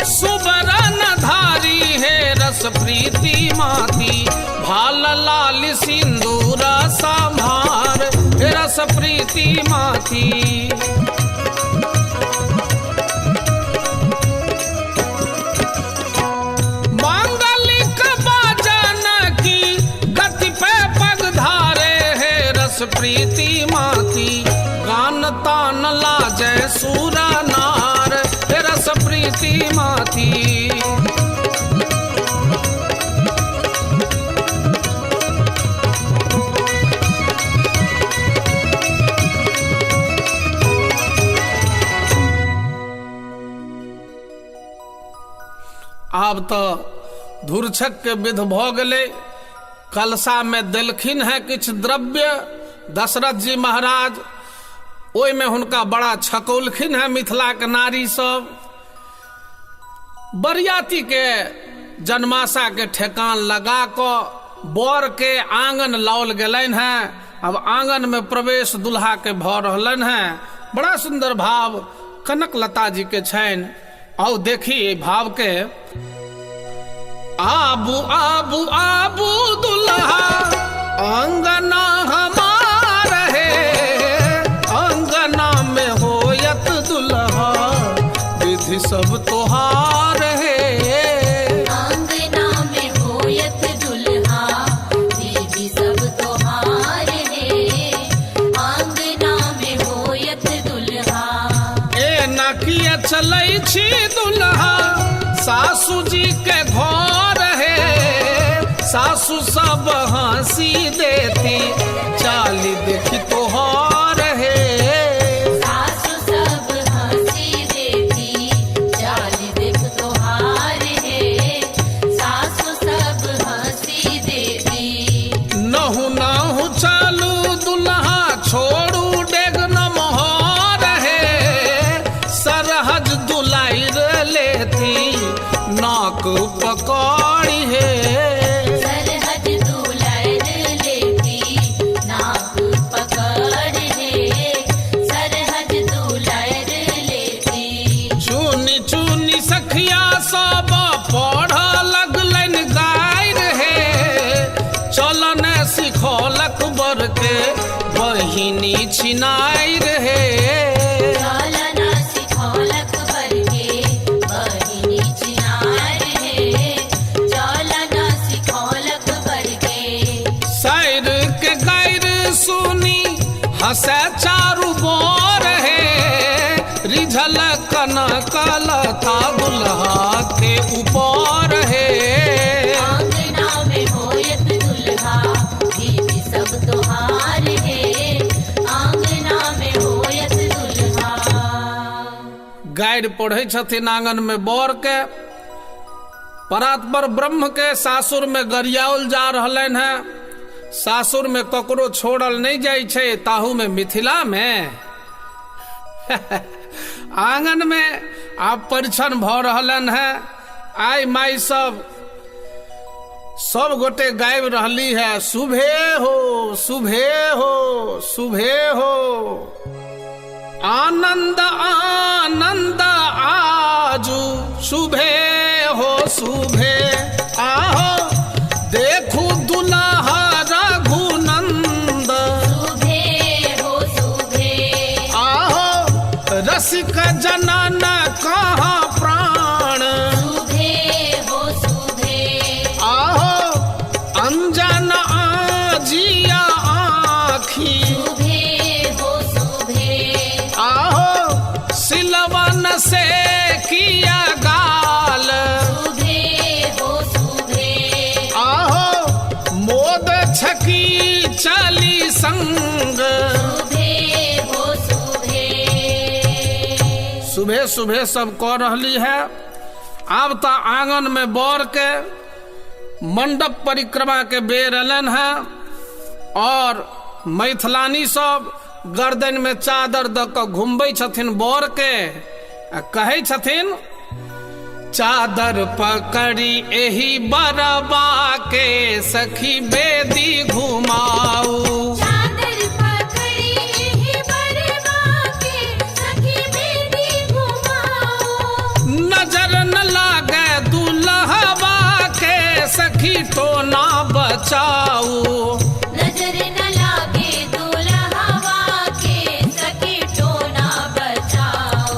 [SPEAKER 2] सुबरन धारी हे रस प्रीति माती, भाल लाल सिंदूर संभार हे रस प्रीति माती। मांगलिक बाजन की गति पे पग धारे हे रस प्रीति माती, गान तान लाजय सूरा नार हे रस प्रीति माती। आब तो धुरछक के विध भ गेलै, कलशा में देलखिन है किछु द्रव्य दशरथ जी महाराज, ओहिमे हुनका बड़ा छकौलखिन है मिथिला के नारी सब। बरियाती के जन्माशा के ठेकान लगा कऽ बर के आंगन लाओल गेलनि है। अब आंगन में प्रवेश दुल्हा के भऽ रहलनि है। बड़ा सुंदर भाव कनक लता जी के छनि। आओ देखी एहि भाव के। आबू आबू आबू दुल्हा अंगना हमार है, अंगना में होयत दुल्हा विधि सब तोहार है।
[SPEAKER 3] अंगना में होयत दुल्हा विधि सब तोहार है, अंगना में होयत दुल्हा।
[SPEAKER 2] ए ना किया चलै छी दुल्हा सासू जी के घर है, सासू सब हंसी देती चाली देखी तोहार है।
[SPEAKER 3] सासु सब हंसी देती चाली देख तोहार है, सासु सब हंसी देती।
[SPEAKER 2] नहु नहु चालू दुल्हा छोड़ू डेग न मोहर है, सरहज दुलाइर लेती नाक पकड़ी है।
[SPEAKER 3] सरहद दुलार लेती नाक पकड़ है, सरहद दुलार लेती।
[SPEAKER 2] चुनी चुनी सखिया सब पढ़ लगलनि गाइर हे, चलन सिखौलक बर के बहिनी छिनाइर हे।
[SPEAKER 3] चलना सिखौलक बर के बहिनी छिनार है, चलना सिखौलक बर के।
[SPEAKER 2] सैर के गैर सुनी हंसे चारू बोर हे, रिझल कनक लता दुल्हा के ऊपर हे।
[SPEAKER 3] अंगना में होयत दुल्हा विधि सब तोहार है, अंगना में होयत दुल्हा।
[SPEAKER 2] गाइड पढ़ै छथिन आंगन में बर के, परात्पर ब्रह्म के सासुर में गरियाओल जा रहलनि है। सासुर में ककरो छोड़ल नहीं जाइ छै, ताहू में मिथिला में। आंगन में आब परिछन भऽ रहलनि है। आइ माइ सब सब गोटे गाबि रहली है, शुभे हो शुभे हो शुभे हो। आनंद आनंद आजू शुभे हो शुभे आहो, देखू दुल्हा रघुनंद
[SPEAKER 3] शुभे हो शुभे
[SPEAKER 2] आहो, रसिक जनन कहाँ प्राण सुबह सुबह सब कऽ रहली है। आब तऽ आंगन में बर के मंडप परिक्रमा के बेर अलन है और मैथिलानी सब गर्दन में चादर दऽ कऽ घुमबै छथिन बर के आ कहै छथिन, चादर पकड़ी एही बरबा के सखी बेदी घुमाऊ।
[SPEAKER 3] चादर पकड़ी एही बरबा के सखी बेदी घुमाऊ।
[SPEAKER 2] नजर न लागे दुल्हबा के सखी टोना बचाऊ।
[SPEAKER 3] नजर न लागे दुल्हवा के सखी टोना बचाओ।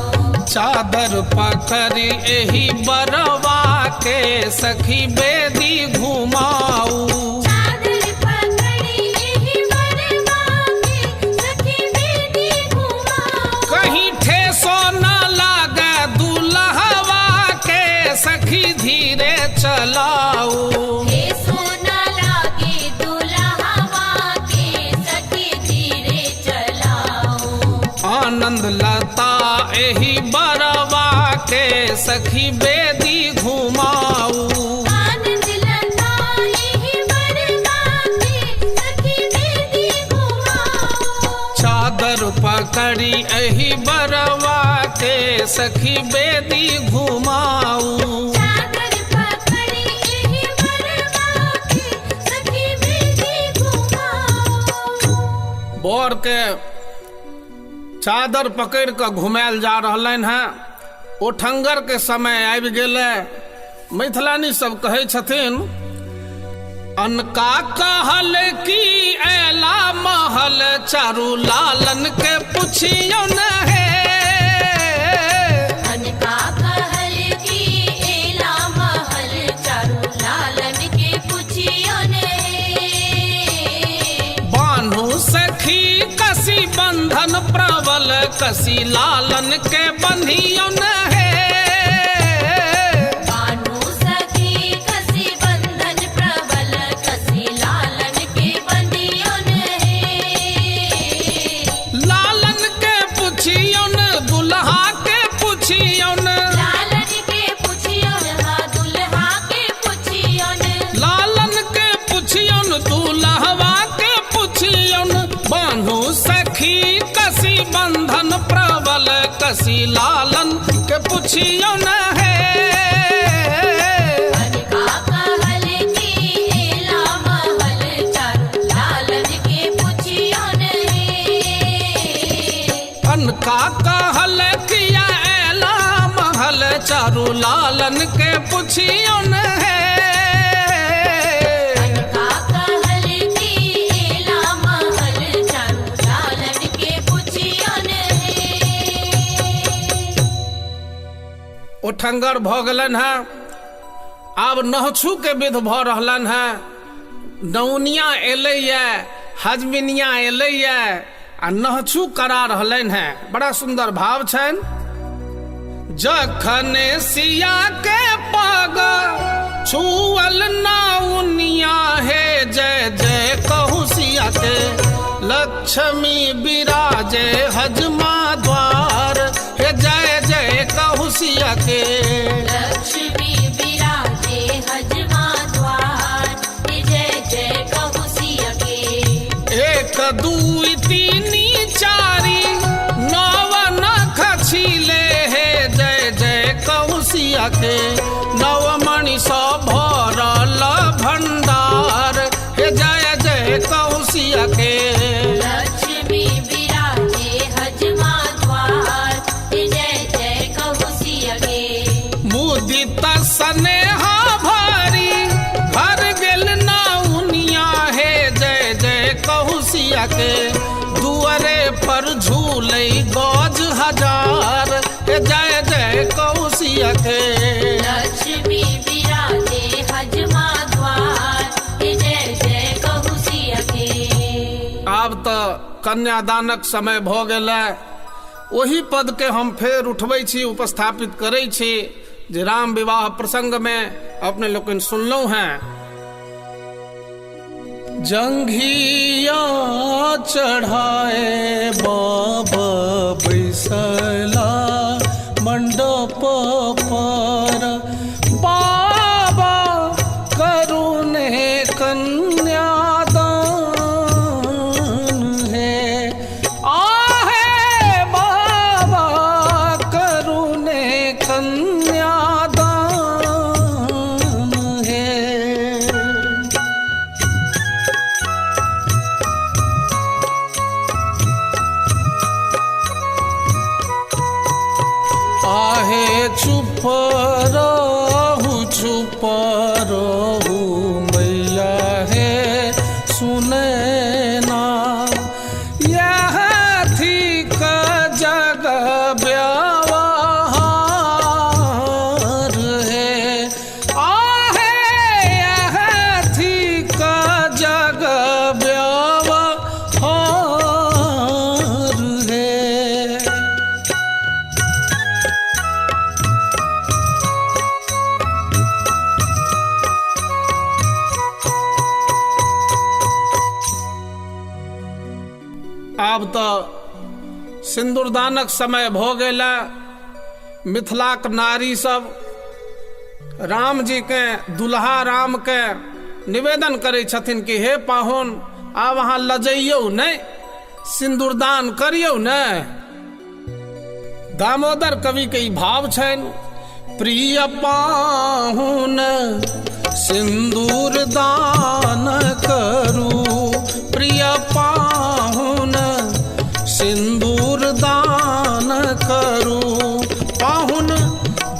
[SPEAKER 2] चादर पकड़ी एही बरवा के सखी बेदी घुमाऊ।
[SPEAKER 3] चादर पकड़ी एही बरबा के सखी बेदी घुमाऊ।
[SPEAKER 2] कहीं ठेसो न लागे दुल्हवा के सखी धीरे चलाऊ।
[SPEAKER 3] हे सोना लागे दुल्हवा के सखी धीरे चलाओ।
[SPEAKER 2] आनंद लता एही बरवा के सखी बेदी घुमाऊ।
[SPEAKER 3] आनंद लता एही बरबा के सखी बेदी घुमाओ।
[SPEAKER 2] चादर पकड़ी एही बरवा के सखी बेदी घुमाऊ।
[SPEAKER 3] चादर पकड़ी एही बरबा के सखी बेदी घुमाओ।
[SPEAKER 2] बर के चादर पकड़ कऽ घुमायल जा रहलनि हेँ। ओठंगर के समय आबि गेलै। मैथिलानी सब कहै छथिन, अनका कहल की ऐला महल चारू लालन के पुछियौ न हे।
[SPEAKER 3] अनका कहल की एला महल चारू लालन के पुछियो ने।
[SPEAKER 2] बान्हू सखी कसी बंधन प्रबल कसी लालन के बन्हियौ न हे।
[SPEAKER 3] बानू सखी कसी बंधन प्रबल कसी लालन के बंधियो ने।
[SPEAKER 2] लालन के पुछियौ न दुल्हा के पुछियौ न।
[SPEAKER 3] लालन के पुछियो हा दुल्हा के पुछियो ने।
[SPEAKER 2] लालन के पुछियौ न दुल्हवा के पुछियौ न। बान्हू सखी कसी बंधन प्रबल कसी लालन के पुछियौ न हे।
[SPEAKER 3] अनका कहल की एला महल चारू लालन के पुछियो ने।
[SPEAKER 2] अनका कहल किया ऐला महल चारू लालन के पुछियौ न हे।
[SPEAKER 3] अनका कहल की एला महल चारू लालन के पुछियो ने।
[SPEAKER 2] ओठंगर भऽ गेलनि हेँ। आब नहछू के विध भऽ रहलनि हेँ। नौनिया एलैए, हजमिनिया एलैए आ नहछू करा रहलनि हेँ। बड़ा सुंदर भाव छनि। जखन सिया के पग छुअल नौनिया हे जय जय कहू सिया के। लक्ष्मी विराजे हजमा द्वार हे जय जय कहू सिया के।
[SPEAKER 3] लक्ष्मी विराजे हजमा द्वार जय जय कहु सिया के।
[SPEAKER 2] 1 2 3 4 9 नख छीले हे जय जय कहू सिया के। नवमणि सौ भरल भंडार हे जय जय कहू सिया के।
[SPEAKER 3] लक्ष्मी विराजे हजमा द्वार जय जय कहु सिया के।
[SPEAKER 2] मुदित स्नेहा भरी भर गेल नौनिया हे जय जय कहू सिया के। दुआरे पर झूलै गज हजार हे जय जय कहू सिया के।
[SPEAKER 3] लक्ष्मी विराजे हजमा द्वार जय जय कहु सिया के।
[SPEAKER 2] आब तऽ कन्यादानक समय भऽ गेलै। ओही पद के हम फेर उठबै छी, उपस्थापित करै छी जे राम विवाह प्रसंग में अपने लोकनि सुनलहुँ हैं। जंघिया चढ़ाए बाबा बैसला चुप रहू, चुप रहू मैया हे सुनैना। यह थिक जग व्यवहार हे, आहे यह थिक जग व्यवहार हे। आब तऽ सिन्दूरदानक समय भऽ गेल। मिथिलाक नारी सब राम जी के, दुल्हा राम के निवेदन करै छथिन कि हे पाहुन, आब अहाँ लजैयौ नहि, सिन्दूरदान करियौ ने। दामोदर कवि के ई भाव छनि, प्रिय पाहुन सिन्दूर दान करू, प्रिय पाहुन सिन्दूर दान करू, पाहुन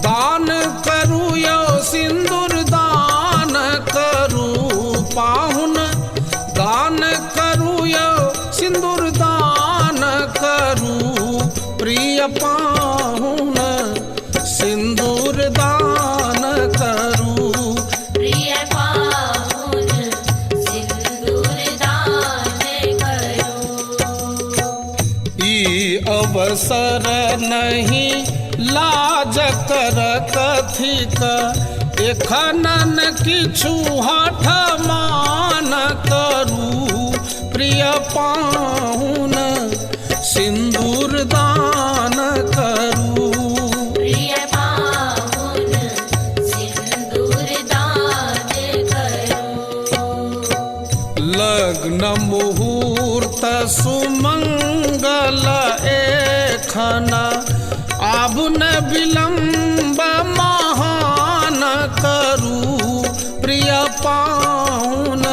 [SPEAKER 2] दान करू यौ सिन्दूर दान करू, पाहुन दान करू यौ सिन्दूर दान करू, प्रिय पाहुन सिन्दूर दान करू,
[SPEAKER 3] प्रिय पाहुन सिन्दूर दान करू।
[SPEAKER 2] ई अवसर नहीं लाज कर कथिक, एखन न किछु हठ मान करू, प्रिय पाहुन सिन्दूर दान करू,
[SPEAKER 3] प्रिय पाहुन सिन्दूर दान करू।
[SPEAKER 2] लग्न मुहूर्त सुमंगल एखन, आब न विलम्ब महान करू, प्रिय पाहुन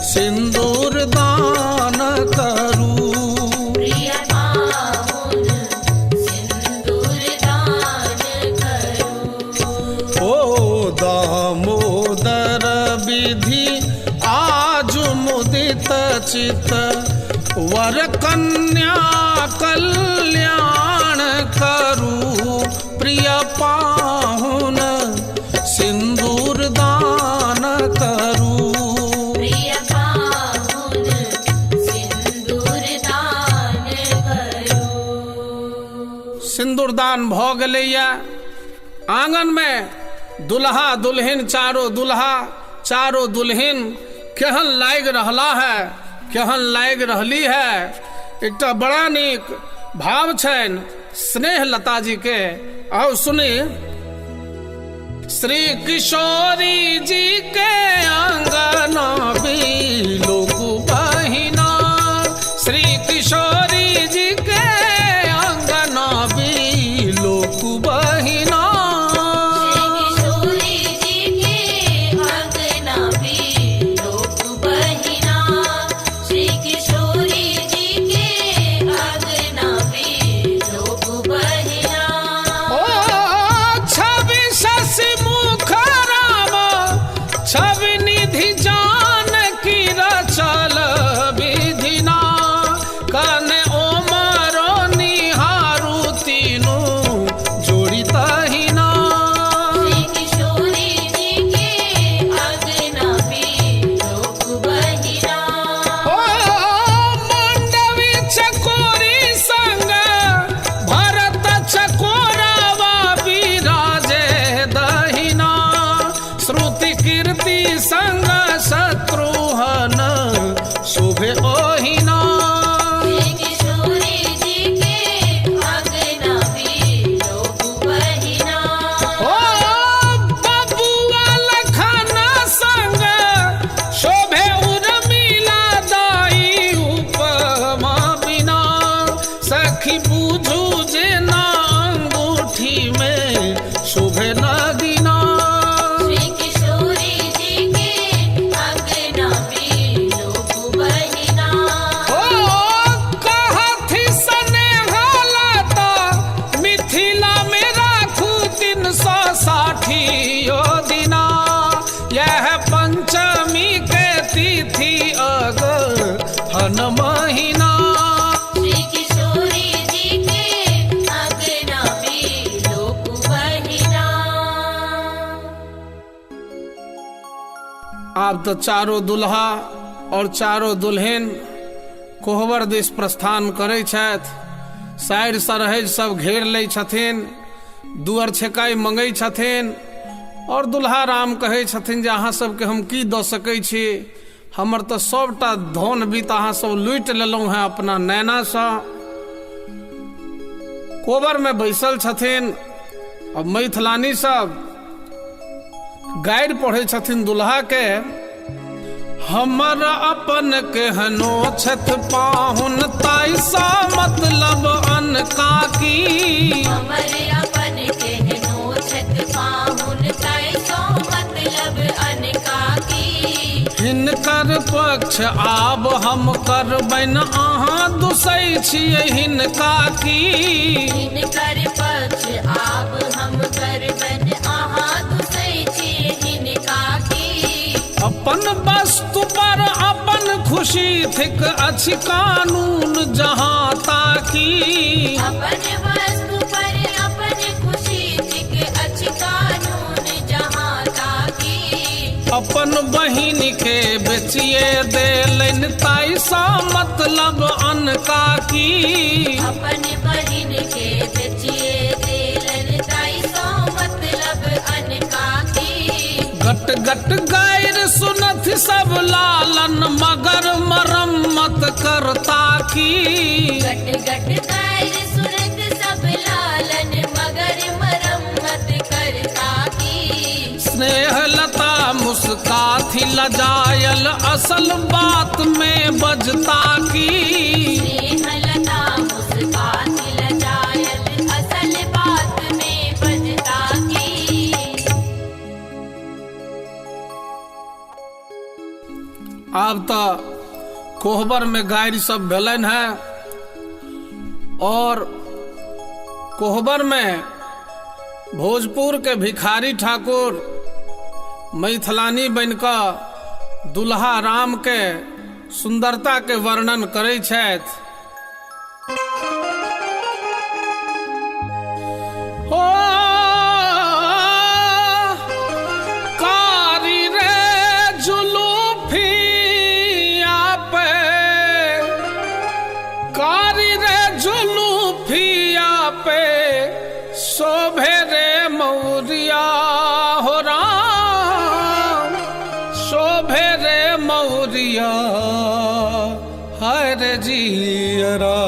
[SPEAKER 2] सिन्दूर दान करू,
[SPEAKER 3] प्रिय पाहुन सिन्दूर दान करू।
[SPEAKER 2] ओ दामोदर विधि आज मुदित चित, वर कन्या कल्याण करू, प्रिय पाहुन सिन्दूर दान करू,
[SPEAKER 3] प्रिय पाहुन सिन्दूर दान करू।
[SPEAKER 2] सिन्दूरदान भऽ गेलैया। आंगन में दुल्हा दुल्हिन, चारो दुल्हा चारो दुल्हिन केहन लागि रहला है, केहन लागि रहली है। एकटा बड़ा नीक भाव छनि स्नेह लता जी के। आओ सुनी। श्री किशोरी जी के आंगना बिलोक बहिना, श्री किशोरी जी के आंगना बिलोक बहिना,
[SPEAKER 3] श्री किशोरी जी के अंगना बिलोक बहिना, श्री किशोरी जी के अंगना बिलोक बहिना।
[SPEAKER 2] ओ छवि शशि मुख राम, छवि निधि जानकी रचल विधिना, कन ओमरो निहारू तीनू जोड़ी तहिना।
[SPEAKER 3] श्री किशोरी जी के अंगना बिलोक बहिना।
[SPEAKER 2] ओ मांडवी चकोरी संग भरत चकोरावा विराजे दहिना, श्रुति कीर्ति संग शत्रुघ्न शोभे ओहिना।
[SPEAKER 3] श्री किशोरी जी के अंगना बिलोक बहिना।
[SPEAKER 2] ओ बबुआ लखन संग शोभे उर्मिला दाई उपमा बिना, सखी बुझू जेना अंगूठी में शोभे नगीना।
[SPEAKER 3] श्री किशोरी जी के अंगना बिलोक बहिना।
[SPEAKER 2] ओ कहथि स्नेह लता मिथिला में राखू आब तो चारो दुल्हा और चारो दुल्हन कोहबर दिस प्रस्थान करै छथि। साइड सरहज सब घेर लै छथिन, दुअर छेकाइ मंगै छथिन और दुल्हा राम कहै छथिन जे अहाँ सबके हम की दऽ सकै छी, हमर तऽ सबटा धन बीत अहाँ सब लूटि लेलहुँ हेँ अपना नैनासँ। कोबर में बैसल छथिन और मैथिलानी सब गारि पढ़ै छथिन दुल्हा के। हमर अपन केहनो छथि पाहुन ताइसा मतलब अनका की,
[SPEAKER 3] हमर अपन केहनो छथि पाहुन ताइसा मतलब अनका की।
[SPEAKER 2] हिनकर पक्ष आब हम करबनि अहाँ दुसै छियै हिनका की,
[SPEAKER 3] हिनकर पक्ष आब हम करबनि अहाँ दुसै छियै हिनका की।
[SPEAKER 2] अपन वस्तु पर अपन खुशी थिक अछि कानून जहाँ ताकी,
[SPEAKER 3] अपन वस्तु पर अपन खुशी थिक अछि कानून जहाँ ताकी।
[SPEAKER 2] अपन बहिन के बेचिए देलनि ताइसा मतलब अनका की,
[SPEAKER 3] अपन बहिन के बेचिए देलनि ताइसा मतलब अनका की।
[SPEAKER 2] गट गट गायर सुनथि सब लालन मगर मरम्मत करता की,
[SPEAKER 3] गट गट गायर सुनत सब लालन मगर मरम्मत करता की।
[SPEAKER 2] स्नेह लता मुस्काथि लजायल असल बात में बजता की,
[SPEAKER 3] स्नेह लता मुस्काथि लजायल असल बात में बजता की।
[SPEAKER 2] आब तो कोहबर में गारि सब भेलनि है और कोहबर में भोजपुर के भिखारी ठाकुर मैथिलानी बनकऽ दुल्हा राम के सुंदरता के वर्णन करै छथि। हो कारी रे जुलूफिया पे, कारी रे जुलूफिया पे शोभे रे मौरिया हो राम, शोभे रे मौरिया हर जियरा।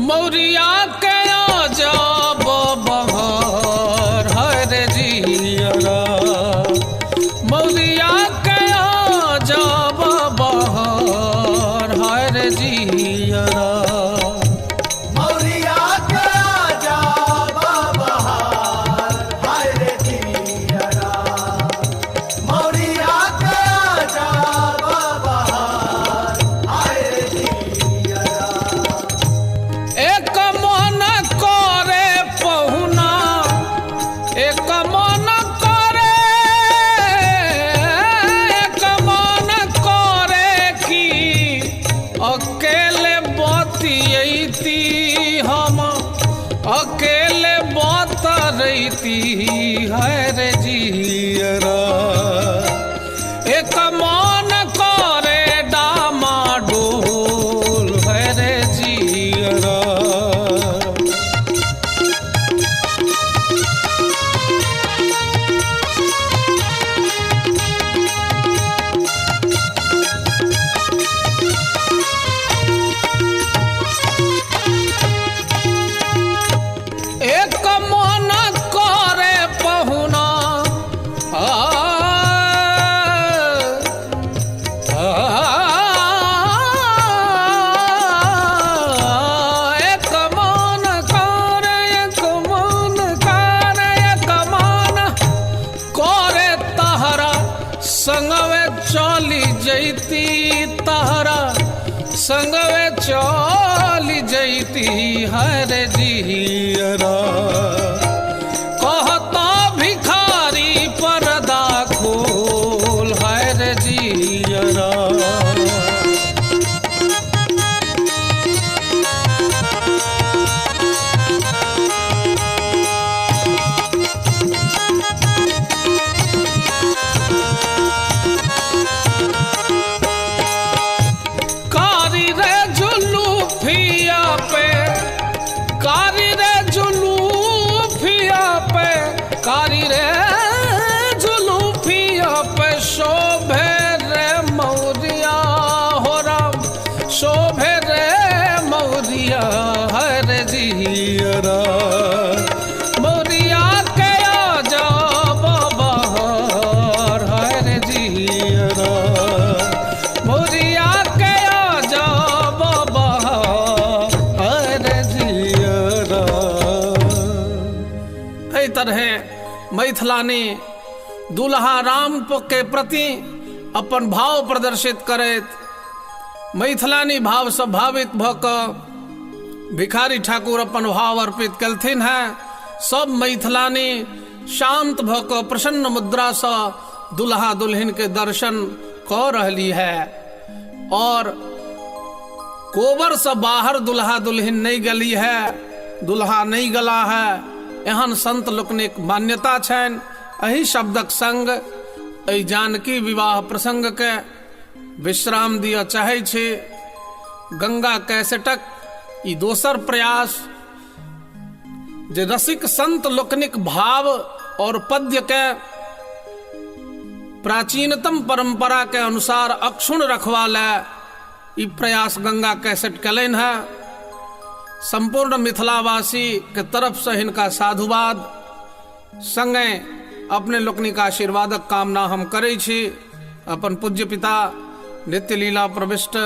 [SPEAKER 2] मौरिया के आजाब बहार हर जियरा, मौरिया के आजाब बहार हर जियरा।
[SPEAKER 4] मौरिया के आजाब बहार हर जियरा, मौरिया के आजाब बहार हर जियरा।
[SPEAKER 2] एक मन करे पहुना, एक मन करे, एक मन करे की अकेले बतियैती हम, अकेले बतरैती हर जियरा। एक मन करे डामाडोल हर जियरा। एक मन करे पहुना आ, आ, एक मन करे, एक मन करे, एक मन करे तहरा संगवे चली जैती, तहरा संगवे चली जैती हर जियरा। कहता भिखारी पर्दा खोल हर जियरा। जियरा। मौरिया के आजा बाहर, हाय रे जियरा। मौरिया के आजा बाहर, हाय रे जियरा। एहि तरहे मैथिलानी दुल्हा राम के प्रति अपन भाव प्रदर्शित करैत मैथिलानी भाव से भावित भऽ कऽ भिखारी ठाकुर अपन भाव अर्पित केलथिन हैं। सब मैथिलानी शांत भऽ कऽ प्रसन्न मुद्रासँ दुल्हा दुल्हिन के दर्शन कऽ रहली है और कोबर से बाहर दुल्हा दुल्हिन नहीं गली है, दुल्हा नहीं गला है, एहन संत लोकनिक मान्यता छनि। एहि शब्दक संग एहि जानकी विवाह प्रसंग के विश्राम दिअ चाहै छी। गंगा कैसेटक ई दोसर प्रयास जे रसिक संत लोकनिक भाव और पद्य के प्राचीनतम परंपरा के अनुसार अक्षुण्ण रखवा लए ई प्रयास गंगा कैसेट कलनि है। संपूर्ण मिथिलावासी के तरफ से हिनका साधुवाद संगे अपने लोकनिक आशीर्वादक कामना हम करै छी। अपन पूज्य पिता नित्य लीला प्रविष्ट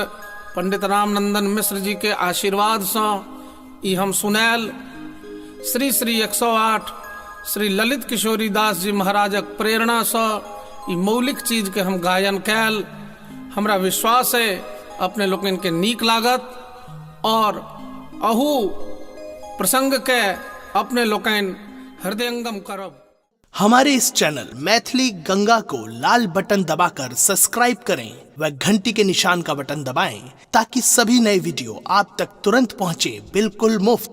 [SPEAKER 2] पंडित रामनंदन मिश्र जी के आशीर्वाद सँ ई हम सुनायल। श्री श्री 108 श्री ललित किशोरी दास जी महाराजक प्रेरणा सँ ई मौलिक चीज के हम गायन कयल। हमरा विश्वास है अपने लोकनि के नीक लागत और अहू प्रसंग के अपने लोकनि हृदयंगम करब।
[SPEAKER 1] हमारे इस चैनल मैथिली गंगा को लाल बटन दबाकर सब्सक्राइब करें व घंटी के निशान का बटन दबाएं ताकि सभी नए वीडियो आप तक तुरंत पहुंचे बिल्कुल मुफ्त।